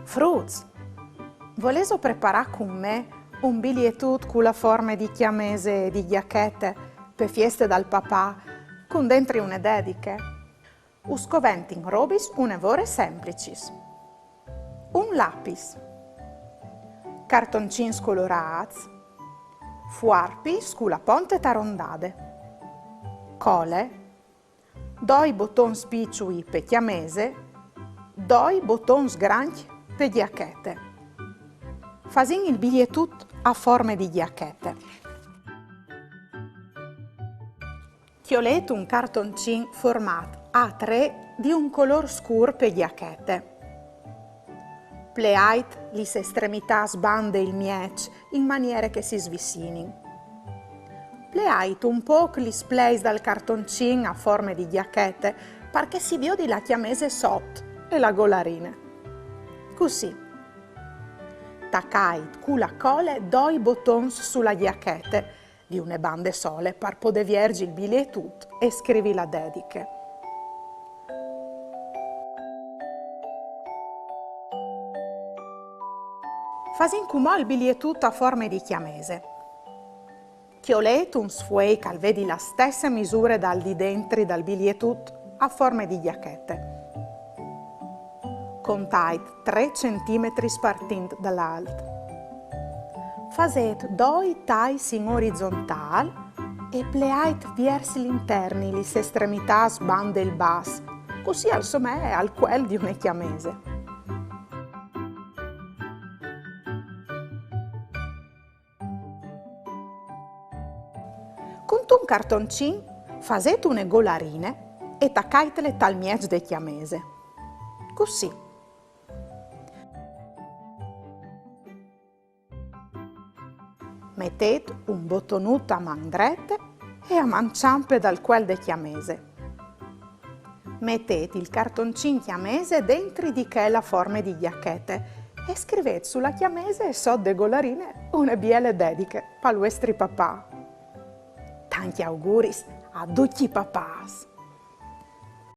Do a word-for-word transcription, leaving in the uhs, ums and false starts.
Fruts! Volêso preparâ cun me un bilietut cu la forme di cjamese e di gjachete pe fieste dal papà, cun dentri une dediche? Us coventin robis une vore semplicis. Un lapis, cartoncins colorâts, fuarpis cu la ponte tarondade, cole, doi botons piçui pe cjamese, doi botons grancj pe gjachete. Fasìn il bilietut a forme di gjachete. Cjolêt un cartoncin formât A trê di un colôr scûr pe gjachete. Pleait lis estremitâts bande il mieç in maniere che si svicinin. Pleait un pôc lis pleis dal cartoncin a forme di gjachete, par che si viodi la cjamese sot e la golarine. Cussì. Tacait cu la cole doi botons su la gjachete, di une bande sole, par podê vierzi il bilietut e scrivi la dediche. Fasìn cumò il bilietut a forme di cjamese. Cjolêt un sfuei che al vedi la stesse misure dal di dentri dal bilietut a forme di gjachete. Contait trê centimetris partint dal alt. Fasêt doi tais in orizontâl e pleait viers l'interni lis estremitâts bande il bas, cussì al somee al cuel di une cjamese. Cuntun cartoncin fasêt une golarine e tacaitele tal mieç de cjamese. Cussì. Metêt un botonut a man drete e a man çampe dal cuel de cjamese. Metêt il cartoncin cjamese dentri di chel a forme di gjachete e scrivêt su la cjamese e sot de golarine une biele dediche pal vuestri papà. Tancj auguris a ducj i papàs!